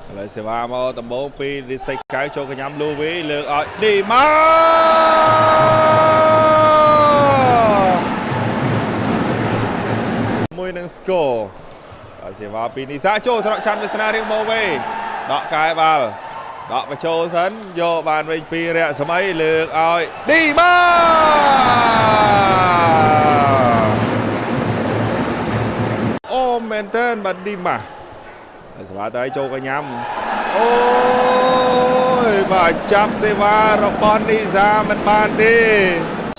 ឥឡូវសេវាមកដំបងពីរិស័យកែវចូលកញ្ញាំលូវីលើកឲ្យឌីម៉ាមួយនឹងស្គរសេវាពីនីសាចូលត្រកច័ន្ទវាសនារៀងមកវិញដកកែបាល់ដកបញ្ចូលសិនយកបានវិញពីរៈសម័យលើកឲ្យឌីម៉ាអូមែនតើបាទឌីម៉ាសេវាទៅចូលកញ្ញាំអូយបាទចាប់សេវារបស់នីសាមិនបានទេ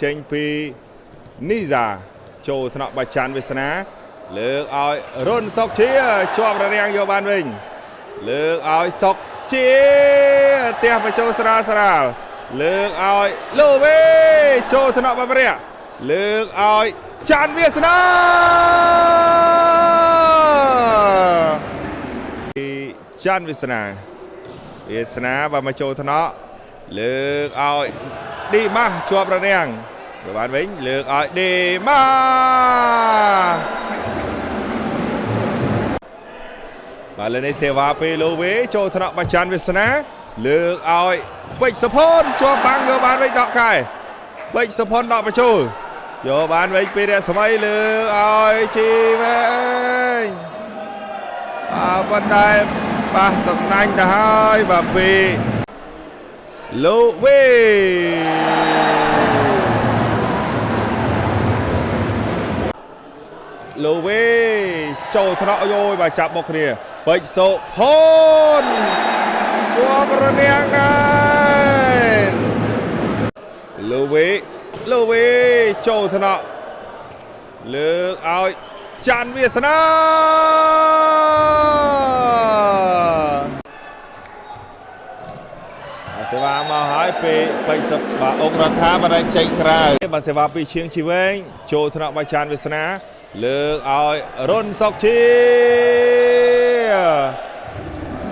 ចេញពីនីសាចូលថ្នាក់បាច័ន្ទវាសនាលើកឲ្យរុនសុកជាជាប់ររាំងយកបានវិញលើកឲ្យសុកជាផ្ទះបញ្ចូលស្រាលស្រាលលើកឲ្យលូវីចូលថ្នាក់បាវរៈលើកឲ្យច័ន្ទវាសនាច័ន្ទវាសនាវាសនាបើមកចូលថ្នាក់លើកឲ្យឌីម៉ាស់ជាប់ររាំងយកបានវិញលើកឲ្យឌីម៉ាបាទលើនេះសេវាពីលូវីចូលថ្នាក់បាច័ន្ទវាសនាលើកឲ្យពេជ្រសុផុនជាប់បាំងយកបានវិញដកកែពេជ្រសុផុនដកបញ្ចូលយកបានវិញពីរស្មីលើកឲ្យជីវិញអើប៉ុន្តែប៉ះសំណាញ់ទៅហើយបាទពីលូវីលូវីចូលថ្នាក់យោយបាទចាប់មកគ្នាពេជ្រសុផុនជាប់រនាំងដែរលូវីលូវីចូលថ្នាក់លើកឲ្យច័ន្ទវាសនាសេវាមកហើយពេលពេជ្រសុបាទអុករដ្ឋាបានចេញក្រៅបាទសេវាពីឈៀងជីវែងចូលថ្នាក់បាទច័ន្ទវាសនាលើកឲ្យរុនសុកជា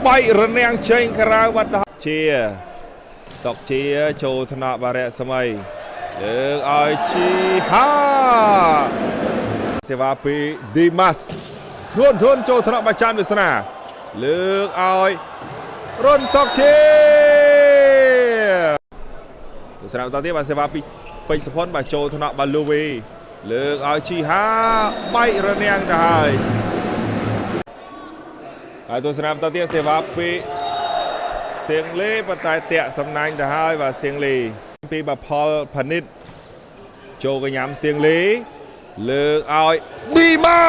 បែករនាំងចេញក្រៅបាត់ជាសុកជាចូលថ្នាក់បារៈសម័យលើកឲ្យជីហាសេវាពីឌីម៉ាស់ធួនធួនចូលថ្នាក់បាចាន់វាសនាលើកឲ្យរុនសុកជាទស្សនៈបន្តទៀតបាទសេវាពីពេជ្រសុផុនបាទចូលថ្នាក់បាទលូវីលើកឲ្យជីហាបែករនាំងទៅហើយហើយទស្សនៈបន្តទៀតសេវាពីសៀងលីប៉ុន្តែតាក់សំណាញ់ទៅហើយបាទសៀងលីពីបាទផលផានិតចូលកញ្ញាំសៀងលីលើកឲ្យឌីម៉ា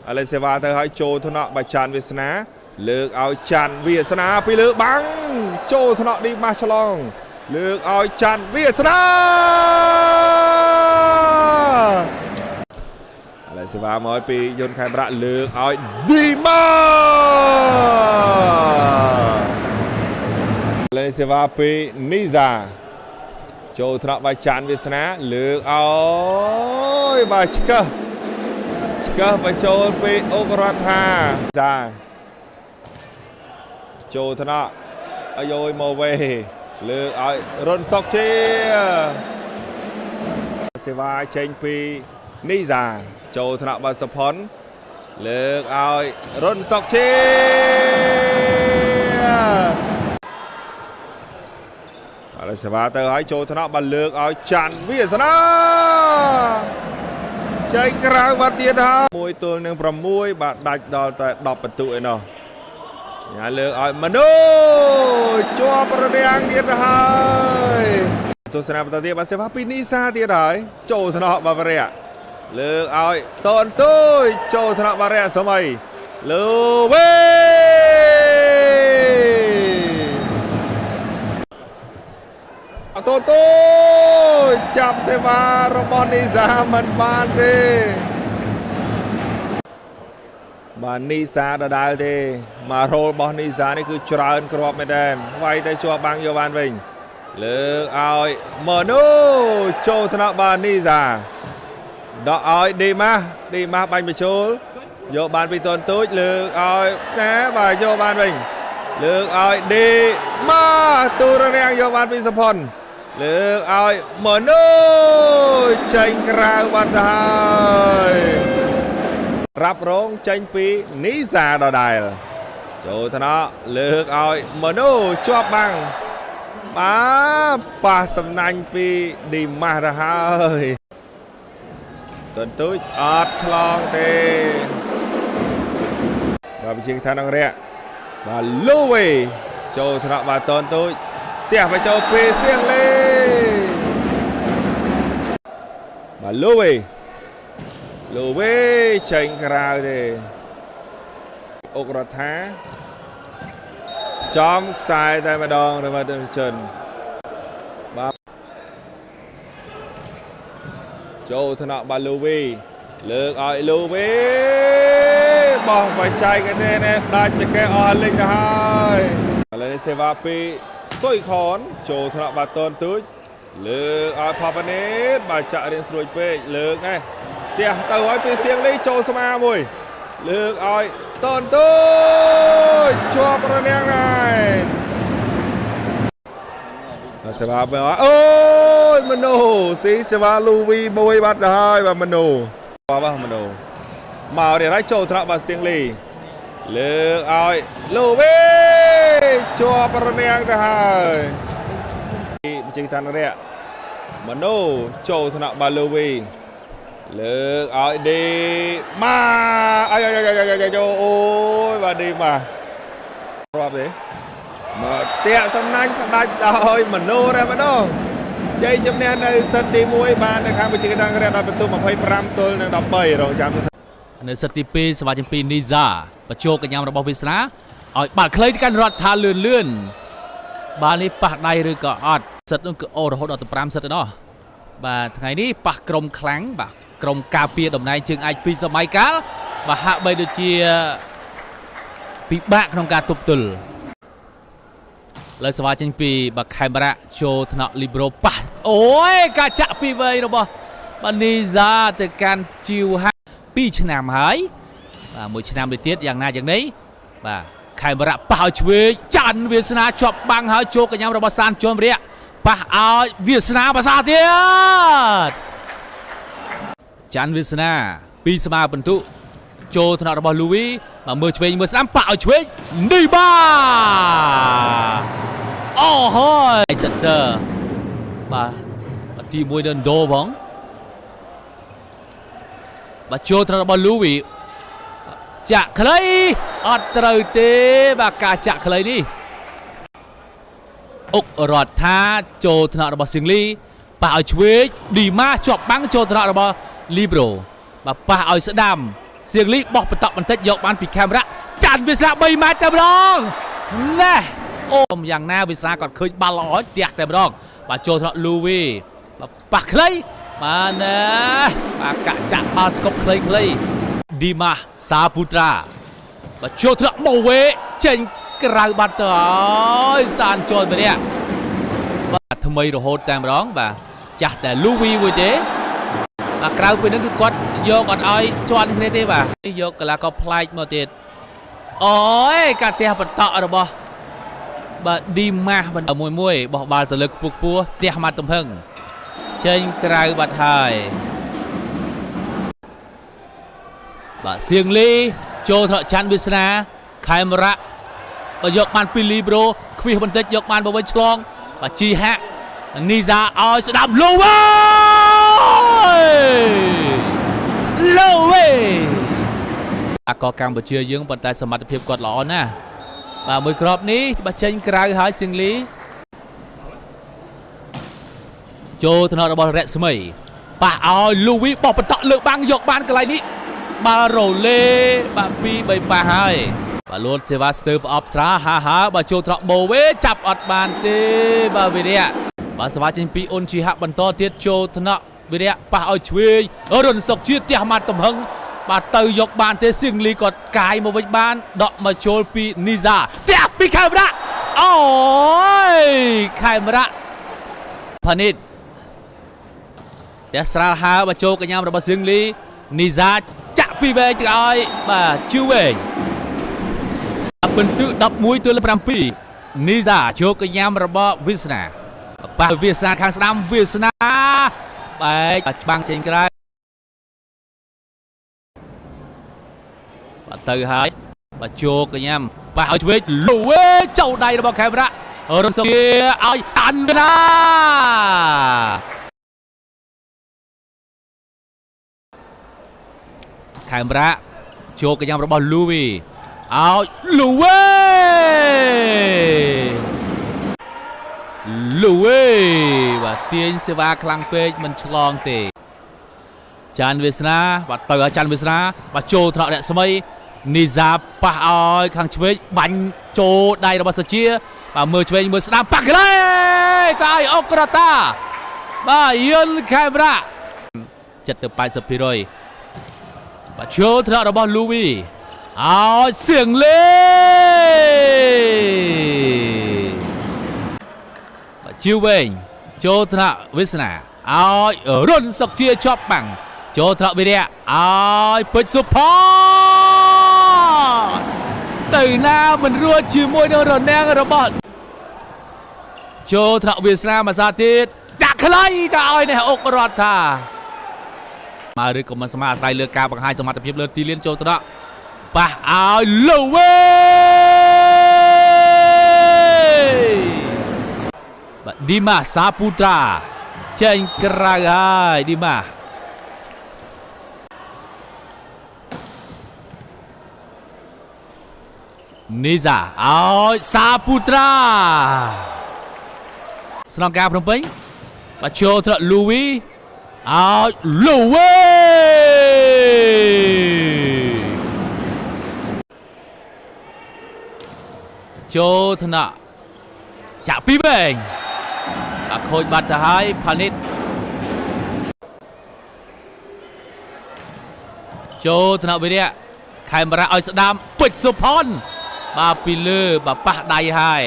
ឥឡូវសេវាទៅឲ្យចូលថ្នាក់បាទច័ន្ទវាសនាលើកឲ្យច័ន្ទវាសនាពីលើបាំងចូលថ្នាក់ឌីម៉ាឆ្លងលើកឲ្យច័ន្ទវាសនាឥឡូវសេវាមកពីយន្តខេមរៈលើកឲ្យឌីម៉ាឥឡូវសេវាពីនីសាចូលថ្នាក់បាយច័ន្ទវាសនាលើកឲ្យបាទឆ្កឹះឆ្កឹះបញ្ចូលពីអុករដ្ឋាសាចូលថ្នាក់អាយយមកវេលើកឲ្យរុនសុកជាសេវាចេញពីនីសាចូលថ្នាក់បាទសុផុនលើកឲ្យរុនសុកជាឥឡូវសេវាទៅឲ្យចូលថ្នាក់បាទលើកឲ្យច័ន្ទវាសនាចេញក្រៅបាទទៀតហើយ1ទល់នឹង6បាទដាច់ដល់តែ10ពិន្ទុឯណោះញ៉ាលើកឲ្យមនុជាប់រនាំងទៀតហើយទស្សនៈបន្តទៀតបាទសេវាពីនីសាទៀតហើយចូលថ្នាក់បាទវរៈលើកឲ្យតនទួយចូលថ្នាក់បាទរៈសម័យលើវេតនទួយចាប់សេវារបស់នីសាមិនបានទេបាទនីសាដដែលទេមករ៉ូលរបស់នីសានេះគឺច្រើនគ្រាប់មែនទែនវាយទៅជាប់បាំងយកបានវិញលើកឲ្យមនុចូលថ្នាក់បាទនីសាដកឲ្យឌីម៉ាស់ឌីម៉ាស់បាញ់បញ្ចូលយកបានពីតនទូចលើកឲ្យណែបាទយកបានវិញលើកឲ្យឌីម៉ាស់ទូររាំងយកបានពីសុផុនលើកឲ្យមនុចេញក្រៅបាត់ទៅហើយ រ៉ាប់រងចេញពីនីសាដដែលចូលថ្នាក់លើកឲ្យមនុស្សជាប់បាំងបាទប៉ះសំណាញ់ពីឌីម៉ាស់ទៅហើយតន្ទូចអត់ឆ្លងទេបាទវិជាឋានអង្គរៈបាទលូវីចូលថ្នាក់បាទតន្ទូចផ្ទះបញ្ចូលពីសៀងលីបាទលូវីចេញក្រៅទេអុករដ្ឋាចំខ្សែតែម្ដងរបស់ទជនបាទចូលថ្នាក់បាទលូវីលើកឲ្យលូវីបោះបច្ចេកទេសនេះដាច់ចកេះអស់លិចទៅហើយឥឡូវនេះសេវាពីសុយខនចូលថ្នាក់បាទតនទូចលើកឲ្យផប៉ានីតបាទចាក់រៀងស្រួយពេកលើកនេះផ្ទះទៅឲ្យពីសៀងលីចូលស្មាមួយលើកឲ្យតនទូចជាប់រនាំងដែរសេវាអូយមនោស៊ីសេវាលូវីមួយបាត់ទៅហើយបាទមនោបាទមនោមករៀបហើយចូលថ្នាក់បាទសៀងលីលើកឲ្យលូវីជាប់រនាំងទៅហើយបញ្ចេញឋានរៈមនោចូលថ្នាក់បាទលូវីលើកឲ្យឌីម៉ាអាយអាយអាយអាយអូយបាទឌីម៉ារាប់ទេមកតាក់សំណាញ់ផ្ដាច់ដោយមនោតែម្ដងជ័យជំនះនៅសិតទី1បាននៅខាងវិទ្យាតាំងរៈដល់បន្ទុក25ទល់នឹង13រងចាំនៅសិតទី2សមាជិក2នីសាបញ្ចូលកញ្ញារបស់វាសនាឲ្យបាល់ខ្លីទៅកាន់រដ្ឋាលឿនលឿនបាល់នេះប៉ះដៃឬក៏អត់សិតនោះគឺអូរហូតដល់ទៅ5សិតឯណោះបាទថ្ងៃនេះប៉ះក្រុមខ្លាំងបាទក្រុមការពារតំណែងជើងឯកពីសម័យកាលបាទហាក់បីដូចជាពិបាកក្នុងការទប់ទល់លើសវ៉ាចេញពីបាទខេមរៈចូលថ្នាក់លីប្រូប៉ះអូយការចាក់ពីវៃរបស់បាទនីសាទៅកាន់ជីវហា2ឆ្នាំហើយបាទមួយឆ្នាំទៅទៀតយ៉ាងណាយ៉ាងនេះបាទខេមរៈប៉ះឲ្យឆ្វេងច័ន្ទវាសនាជាប់បាំងហើយចូលកញ្ញារបស់សានជុំរៈប៉ះឲ្យវាសនាភាសាទៀតច័ន្ទវាសនាពីស្មាបន្ទុចូលថ្នាក់របស់លូវីបាទមើលឆ្វេងមើលស្ដាំប៉ះឲ្យឆ្វេងនីបាអូហយសិនទ័របាទទី1នៅឥណ្ឌូផងបាទចូលថ្នាក់របស់លូវីចាក់ខ្លីអត់ត្រូវទេបាទការចាក់ខ្លីនេះអុករដ្ឋាចូលថ្នាក់របស់សៀងលីប៉ះឲ្យឆ្វេងឌីម៉ាជាប់បាំងចូលថ្នាក់របស់លីប្រូបាទប៉ះឲ្យស្ដាំសៀងលីបោះបន្តបន្តិចយកបានពីខេមរៈច័ន្ទវាសនា3ម៉ែត្រតែម្ដងណែអូយ៉ាងណាវាសនាគាត់ឃើញបាល់ល្អផ្ទះតែម្ដងបាទចូលថ្នាក់លូវីបាទប៉ះខ្លីបាទណែបាទកាក់ចាក់បាល់ស្គប់ខ្លីៗឌីម៉ាសាពូត្រាបាទចូលថ្នាក់ម៉ូវេចេញក្រៅបាត់ទៅហើយសានជលវរៈបាទថ្មីរហូតតែម្ដងបាទចាស់តែលូវីមួយទេបាទក្រៅពីនឹងគឺគាត់យកអត់ឲ្យជាន់គ្នាទេបាទយកកីឡាករប្លែកមកទៀតអូយការទះបន្តរបស់បាទឌីម៉ាស់មួយមួយបោះបាល់ទៅលើខ្ពស់ខ្ពស់ទះមកទំហឹងចេញក្រៅបាត់ហើយបាទសៀងលីចូលថ្នាក់ច័ន្ទវាសនាខេមរៈបើយកបានពីលីប្រូខ្វៀសបន្តិចយកបានមកវិញឆ្លងបាទជីហាក់នីសាឲ្យស្ដាប់លូវេលូវេអាកកម្ពុជាយើងប៉ុន្តែសមត្ថភាពគាត់ល្អណាស់បាទមួយគ្រាប់នេះបើចេញក្រៅហើយសៀងលីចូលថ្នាក់របស់រស្មីប៉ះឲ្យលូវីបោះបន្តលើកបាំងយកបានកន្លែងនេះបាល់រ៉ូឡេបាទ2 3ប៉ះហើយបាទលួតសេវាស្ទើប្រអប់ស្រាហាហាបាទចូលត្រកម៉ូវេចាប់អត់បានទេបាទវីរៈបាទសេវាចេញពីអ៊ុនជីហាក់បន្តទៀតចូលថ្នាក់វីរៈប៉ះឲ្យឆ្វេងរុនសុកជាតិផ្ទះម៉ាត់ទំហឹងបាទទៅយកបានទេសៀងលីគាត់កាយមកវិញបានដកមកចូលពីនីសាផ្ទះពីខេមរៈអូយខេមរៈផានីតផ្ទះស្រាលហើបាទចូលកញ្ញារបស់សៀងលីនីសាចាក់ពីវែងទៅឲ្យបាទជឿវែងពិន្ទុ11ទល់7នីសាចូលកញ្ញារបស់វាសនាប៉ះវាសនាខាងស្ដាំវាសនាបែកច្បាំងចេញក្រៅ បាទទៅហើយបាទចូលកញ្ញាំប៉ះឲ្យឆ្វេងលូវេចូលដៃរបស់ខេមរៈរុនសុគាឲ្យអាន់ណាខេមរៈចូលកញ្ញាំរបស់លូវីឲ្យលូវេលូវេបាទទាញសេវាខ្លាំងពេកមិនឆ្លងទេចាន់វាសនាបាទទៅឲ្យចាន់វាសនាបាទចូលថ្នាក់រស្មីនីសាប៉ះឲ្យខាងឆ្វេងបាញ់ចូលដៃរបស់សុជាបាទមើលឆ្វេងមើលស្ដាំប៉ះក្រែតែអុក្រតាបាទយិនខេមរៈចិត្តទៅ 80% បាទចូលថ្នាក់របស់លូវីឲ្យសៀងលេបាទជាវែងចូលថ្នាក់វាសនាឲ្យរុនសុកជាជាប់បាំងចូលថ្នាក់វិរៈឲ្យពេជ្រសុផនទៅណាមិនរួចជាមួយនឹងរនាំងរបស់ចូលថ្នាក់វាសនាមួយសាទៀតចាក់ខ្លីទៅឲ្យនេះអុករដ្ឋាមកឬក៏មិនស្មើអាស្រ័យលើការបង្ហាញសមត្ថភាពលើទីលានចូលថ្នាក់ប៉ះឲ្យលូវេបាទឌីម៉ាសាពូត្រាចេញក្រៅហើយឌីម៉ានីសាឲ្យសាពូត្រាស្នងការភ្នំពេញបាទចូលត្រលូវីឲ្យលូវេចូលថ្នាក់ចាក់ពីវែងបាទខូចបាត់ទៅហើយផានិតចូលថ្នាក់វិរៈខេមរៈឲ្យស្ដាំពេជ្រសុផនបាទពីលើបាទប៉ះដៃហើយ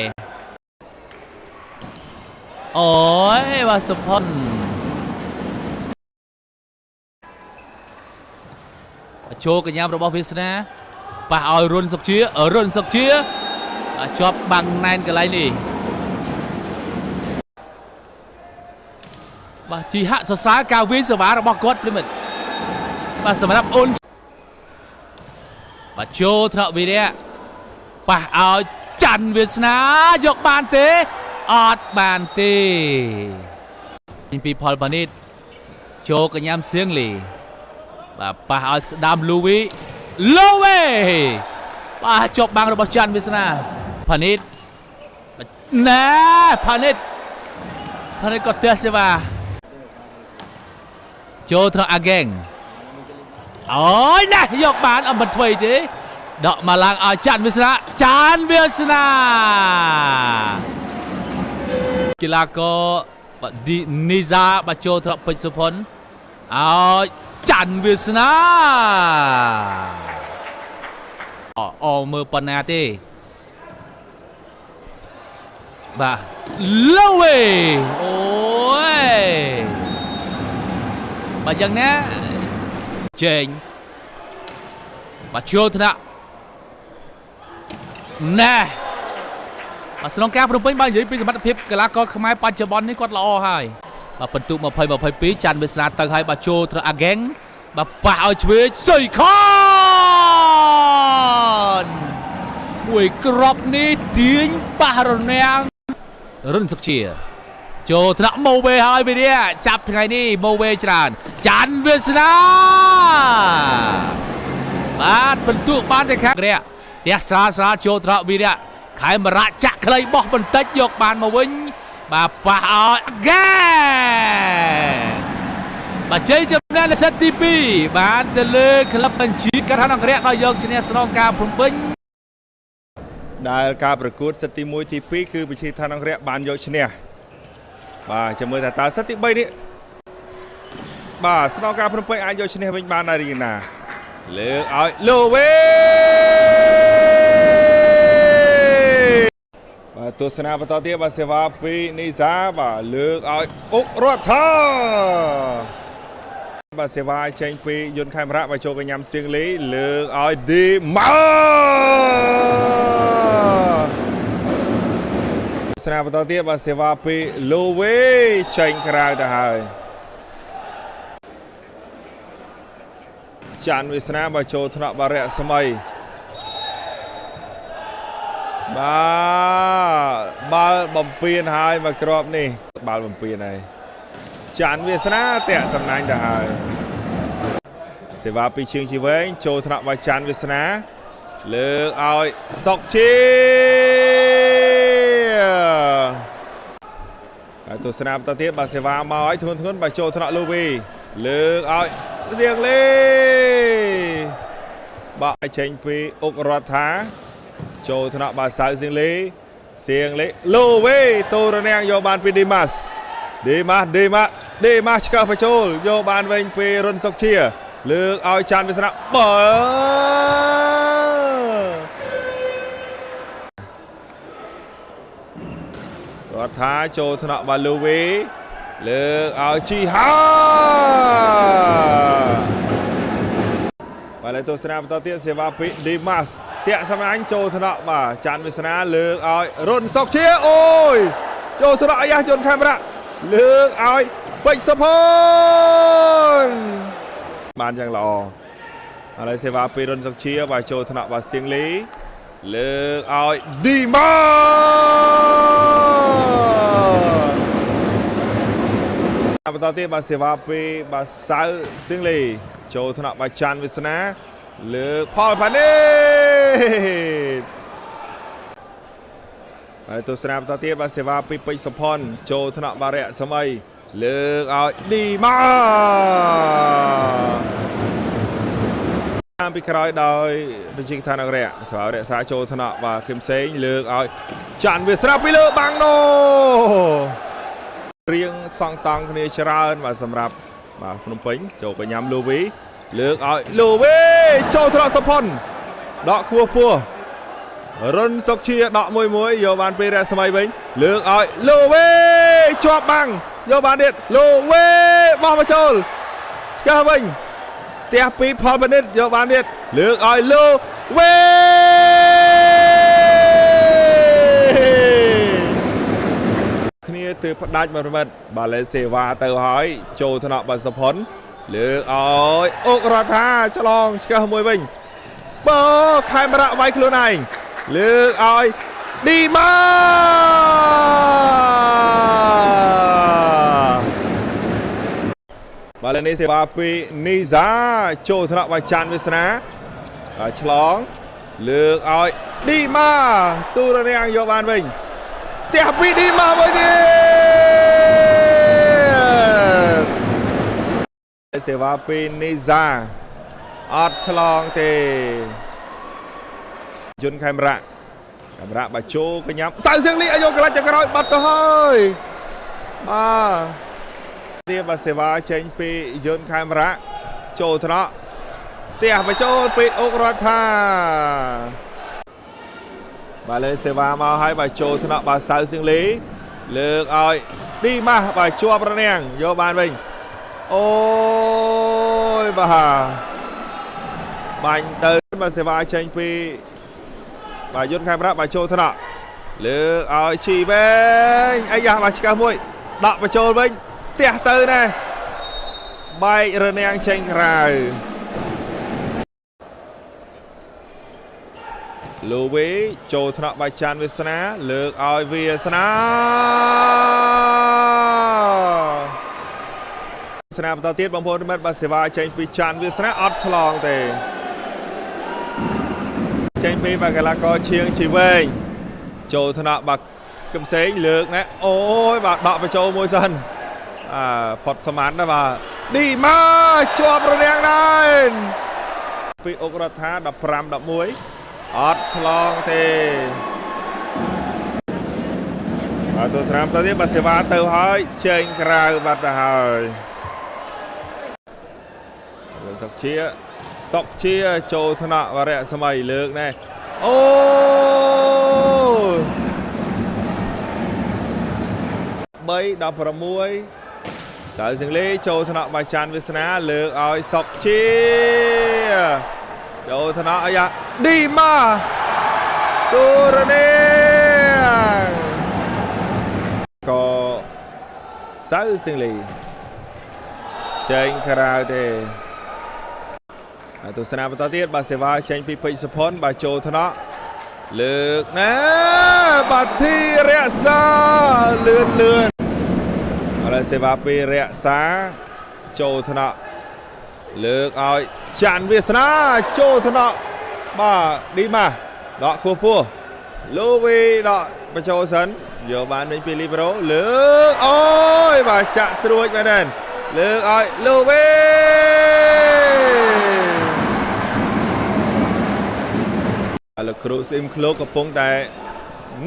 អូយបាទសុផនចូលកញ្ញារបស់វាសនាប៉ះឲ្យរុនសុកជារុនសុកជាជាប់បាំងណែនកន្លែងនេះបាទជីហាក់សរសើរការវាយសេវារបស់គាត់ប្រិមិត្តបាទសម្រាប់អូនបាទចូលថ្នាក់វិរៈប៉ះឲ្យច័ន្ទវាសនាយកបានទេអត់បានទេពីផលប៉ានិតចូលកញ្ញាសៀងលីបាទប៉ះឲ្យស្ដាំលូវីលូវេបាទជាប់បាំងរបស់ច័ន្ទវាសនាផានិតណែផានិតផានិតក៏ទះសេវាចូលត្រង់អាហ្គេងអូយណែយកបានអត់មិនថ្មីទេដកមកឡើងឲ្យច័ន្ទវាសនាច័ន្ទវាសនាកីឡាករបាទនីសាបាទចូលត្រង់ពេជ្រសុផុនឲ្យច័ន្ទវាសនាអូមើលប៉ុណ្ណាទេបាទលូវេអូយបាទយ៉ាងណាចេញបាទចូលថ្នាក់ណែបាទស្នងការភ្នំពេញបើនិយាយពីសមត្ថភាពកីឡាករខ្មែរបច្ចុប្បន្ននេះគាត់ល្អហើយបាទពិន្ទុ20-22ច័ន្ទវាសនាទៅហើយបាទចូលត្រអាហ្គេងបាទប៉ះឲ្យឆ្វេងសុយខនមួយក្របនេះទាញប៉ះរនាំងរុនសុកជាចូលថ្នាក់ម៉ូវេហើយវិរិយចាប់ថ្ងៃនេះម៉ូវេច្រើនច័ន្ទវាសនាបាទពិន្ទុបានតែខាងរៈផ្ទះស្រាលស្រាលចូលត្រវិរៈខេមរៈចាក់ខ្លីបោះបន្តិចយកបានមកវិញបាទប៉ះឲ្យហ្គេបាទជ័យជំនះលើសេតទី2បានទៅលើក្លឹបបញ្ជីកថាអង្គរៈដល់យកឈ្នះស្នងការភ្នំពេញដែលការប្រកួតសេតទី1ទី2គឺវិទ្យាស្ថានអង្គរៈបានយកឈ្នះបាទចាំមើលថាតើសេតទី3នេះបាទស្នងការភ្នំពេញអាចយកឈ្នះវិញបានដែរឬយ៉ាងណាលើកឲ្យលូវេបាទទស្សនាបន្តទៀតបាទសេវាពីនីសាបាទលើកឲ្យអុករដ្ឋាបាទសេវាចេញពីយន្តខេមរៈបាទចូលកញ្ញាំសៀងលីលើកឲ្យឌីម៉ាស្នាបន្តទៀតបាទសេវាពីលូវេចេញក្រៅទៅហើយច័ន្ទវាសនាបាទចូលថ្នាក់បារៈស្មី បាទបាល់បំពេញហើយមកគ្រាប់នេះបាល់បំពេញហើយច័ន្ទវាសនាតាក់សំណាញ់ទៅហើយសេវាពីជើងជីវែងចូលថ្នាក់បាច័ន្ទវាសនាលើកឲ្យសុកជាហើយទស្សនាបន្តទៀតបាទសេវាមកឲ្យធ្ងន់ធ្ងន់បាទចូលថ្នាក់លូវីលើកឲ្យសៀងលីបាទចេញពីអុករដ្ឋាចូលថ្នាក់បាទសៅសៀងលីសៀងលីលូវីទូរនាងយកបានពីឌីម៉ាស់ឌីម៉ាស់ឌីម៉ាស់ឌីម៉ាស់ឆ្កឹះបញ្ចូលយកបានវិញពីរុនសុកជាលើកឲ្យច័ន្ទវាសនាបើរដ្ឋាចូលថ្នាក់បាលូវីលើកឲ្យជីហាបាទលើទស្សនាបន្តទៀតសេវាពីឌីម៉ាស់តាក់សំណាញ់ចូលថ្នាក់បាទច័ន្ទវាសនាលើកឲ្យរុនសុកជាអូយចូលថ្នាក់អាយ៉ាជនខេមរៈលើកឲ្យពេជ្រសុផនបានយ៉ាងល្អឥឡូវសេវាពីរុនសុកជាបាទចូលថ្នាក់បាទសៀងលីលើកឲ្យឌីម៉ាបន្តទៀតបាទសេវាពីបាទសៅសៀងលីចូលថ្នាក់បាទច័ន្ទវាសនាលើកផលផានីតហើយទស្សនាបន្តទៀតបាទសេវាពីពេជ្រសុផនចូលថ្នាក់បារៈសម័យលើកឲ្យឌីម៉ាតាមពីក្រោយដោយបញ្ជាឋានអរិយស្វារក្សាចូលថ្នាក់បាទគឹមសេងលើកឲ្យច័ន្ទវាសនាពីលើបាំងណូរៀងសងតង់គ្នាច្រើនបាទសម្រាប់បាទភ្នំពេញចូលកញ្ញាំលូវីលើកឲ្យលូវីចូលថ្នាក់សុផុនដកខ្ពស់ពោះរុនសុកជាដកមួយមួយយកបានពីរស្មីវិញលើកឲ្យលូវីជាប់បាំងយកបានទៀតលូវីបោះមកចូលឆ្កឹះវិញផ្ទះពីផលបណ្ឌិតយកបានទៀតលើកឲ្យលូវីគ្នាទើបផ្ដាច់មួយមិត្តបាទលេសេវាទៅហើយចូលថ្នាក់បាទសុផុនលើកឲ្យអុករដ្ឋាឆ្លងឆ្កឹះមួយវិញបើខេមរៈវាយខ្លួនឯងលើកឲ្យឌីម៉ាបាទនេះសេវាពីនីសាចូលថ្នាក់បាច័ន្ទវាសនាបាទឆ្លងលើកឲ្យឌីម៉ាទូរនាងយកបានវិញផ្ទះពីឌីម៉ាមួយទៀតសេវាពីនីសាអត់ឆ្លងទេជុនខេមរៈខេមរៈបាទចូលកញ្ញាសៅសៀងលីឲ្យយកក្លាច់ទៅក្រោយបាត់ទៅហើយបាទទៀតបាទសេវាចេញពីយន្តខេមរៈចូលថ្នាក់ផ្ទះបញ្ចូលពីអុករដ្ឋាបាទលើសេវាមកហើយបាទចូលថ្នាក់បាទសៅសៀងលីលើកឲ្យឌីម៉ាស់បាទជាប់រនាំងយកបានវិញអូយបាទបាញ់ទៅបាទសេវាចេញពីបាទយន្តខេមរៈបាទចូលថ្នាក់លើកឲ្យជីវែងអាយ៉ាបាទឆ្កឹះមួយដកបញ្ចូលវិញផ្ទះទៅណែបែករនាំងចេញក្រៅលូវីចូលថ្នាក់បាយច័ន្ទវាសនាលើកឲ្យវាសនាស្នាបន្តទៀតបងប្អូនមិត្តបាទសេវាចេញពីច័ន្ទវាសនាអត់ឆ្លងទេចេញពីបាទកីឡាករឈៀងជីវែងចូលថ្នាក់បាទគឹមសេងលើកណែអូយបាទដកបញ្ចូលមួយសិនផុតសមានណាបាទឌីម៉ាជាប់រនាំងដែរពីអុករដ្ឋា15 11អត់ឆ្លងទេបាទទស្សនាបន្តទៀតបាទសេវាទៅហើយចេញក្រៅបាត់ទៅហើយសុកជាសុកជាចូលថ្នាក់វរៈសម័យលើកណែអូ3 16សៅសៀងលីចូលថ្នាក់បាច័ន្ទវាសនាលើកឲ្យសុកជាចូលថ្នាក់អាយ៉ាឌីម៉ាទូរនាងក៏សៅសៀងលីចេញក្រៅទេទស្សនាបន្តទៀតបាទសេវាចេញពីពេជ្រសុផុនបាទចូលថ្នាក់ លើកណាបាទធីរក្សាលឿនលឿនឥឡូវសេវាពីរក្សាចូលថ្នាក់លើកឲ្យច័ន្ទវាសនាចូលថ្នាក់បាទឌីម៉ាដកខួសពោះលូវីដកបញ្ចូលសិនយកបានវិញពីលីប្រូលើកអូយបាទចាក់ស្រួចមែនទេលើកឲ្យលូវីលោកគ្រូស៊ីមក្លោកកំពុងតែ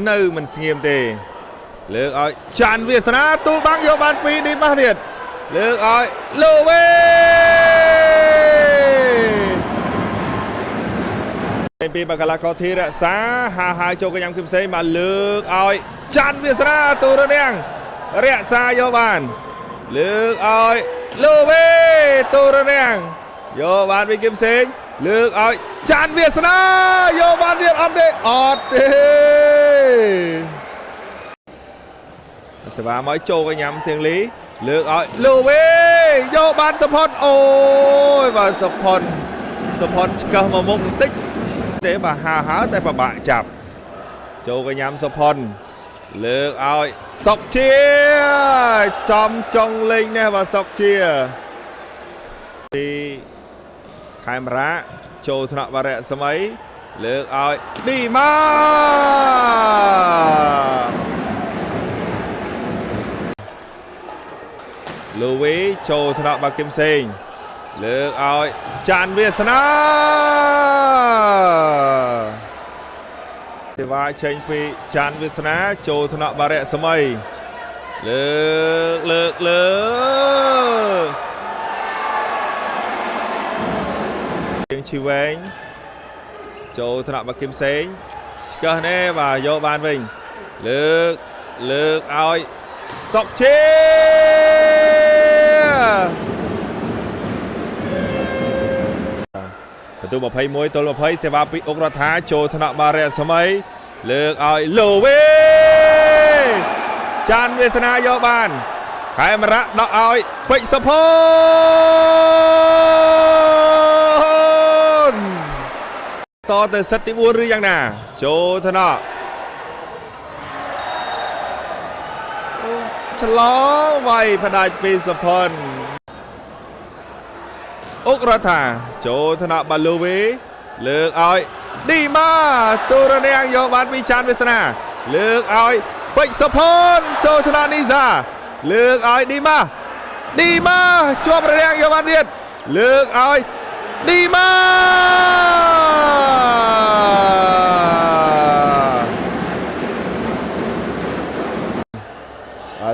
នៅមិនស្ងៀមទេលើកឲ្យច័ន្ទវាសនាទូលបាំងយកបានពីឌីម៉ាស់ទៀតលើកឲ្យលូវីពីបកលាកោធីរក្សាហាហាចូលកញ្ញាំគឹមសេងមកលើកឲ្យច័ន្ទវាសនាទូរនាងរក្សាយកបានលើកឲ្យលូវីទូរនាងយកបានពីគឹមសេងលើកឲ្យច័ន្ទវាសនាយកបានទៀតអត់ទេអត់ទេសេវាមកចូលកញ្ញាំសៀងលីលើកឲ្យលូវីយកបានសុផុនអូយបាទសុផុនសុផុនឆ្កឹះមកមុខបន្តិចទេបាទហាហើតែពិបាកចាប់ចូលកញ្ញាំសុផុនលើកឲ្យសុកជាចំចុងលេងនេះបាទសុកជាទីខេមរៈចូលថ្នាក់វរៈសម័យលើកឲ្យឌីម៉ាលូវីចូលថ្នាក់បាគឹមសេងលើកឲ្យច័ន្ទវាសនាសេវាចេញពីច័ន្ទវាសនាចូលថ្នាក់បារៈសម័យលើកលើកលើកជាងជីវែងចូលថ្នាក់បាគឹមសេងឆ្កឹះនេះបាទយកបានវិញលើកលើកឲ្យសុកជាបន្ទូ21ទល់20សេវាពីអុករដ្ឋាចូលថ្នាក់បារៈសម័យលើកឲ្យលូវីច័ន្ទវាសនាយកបានខេមរៈដកឲ្យពេជ្រសុផុនតទៅសិតទី4ឬយ៉ាងណាចូលថ្នាក់ឆ្លងវាយផ្ដាច់ពីសុផុនអុករដ្ឋាចូលថ្នាក់បាលូវីលើកឲ្យឌីម៉ាទូរនាងយកបានពីច័ន្ទវាសនាលើកឲ្យពេជ្រសុផុនចូលថ្នាក់នីសាលើកឲ្យឌីម៉ាឌីម៉ាជាប់ររាំងយកបានទៀតលើកឲ្យឌីម៉ា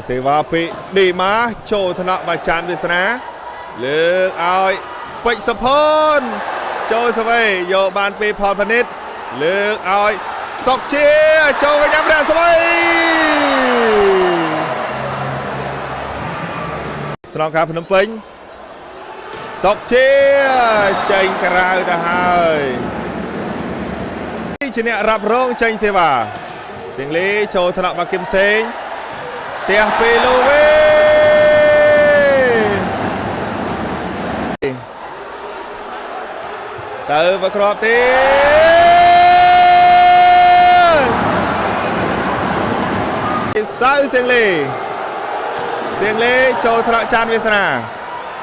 សេវាពីឌីម៉ាចូលថ្នាក់បាច័ន្ទវាសនាលើកឲ្យពេជ្រសុផុនចូលសវ័យយកបានពីផលផនិតលើកឲ្យសុកជាចូលកញ្ញាំរៈសវ័យស្នងការភ្នំពេញសុកជាចេញក្រៅទៅហើយជាអ្នករ៉ាប់រងចេញសេវាសៀងលីចូលថ្នាក់បាគឹមសេងផ្ទះពីលូវីទៅមកគ្រាប់ទៀតសៅសៀងលីសៀងលីចូលថ្នាក់ច័ន្ទវាសនា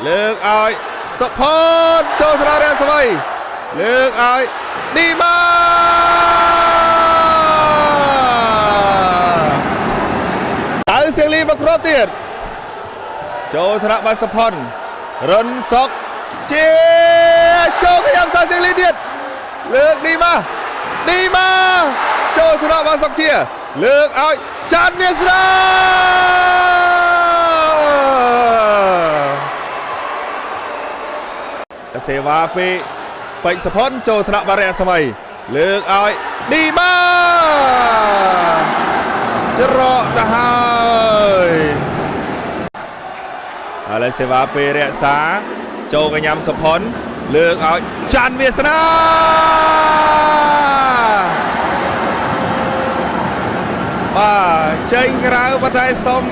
លើកឲ្យសុផុនចូលថ្នាក់រស្មីលើកឲ្យឌីម៉ាទៅសៀងលីមកគ្រាប់ទៀតចូលថ្នាក់បាសុផុនរុនសុកជាចូលកញ្ញាំសាសៀងលីទៀតលើកឌីម៉ាឌីម៉ាចូលថ្នាក់បាសុកជាលើកឲ្យច័ន្ទវាសនាសេវាពីពេជ្រសុផុនចូលថ្នាក់បារៈសម័យលើកឲ្យឌីម៉ាច្រកទៅហើយឥឡូវសេវាពីរក្សាចូលកញ្ញាំសុផុនលើកឲ្យច័ន្ទវាសនាបាទចេញក្រៅប៉ុន្តែសុំ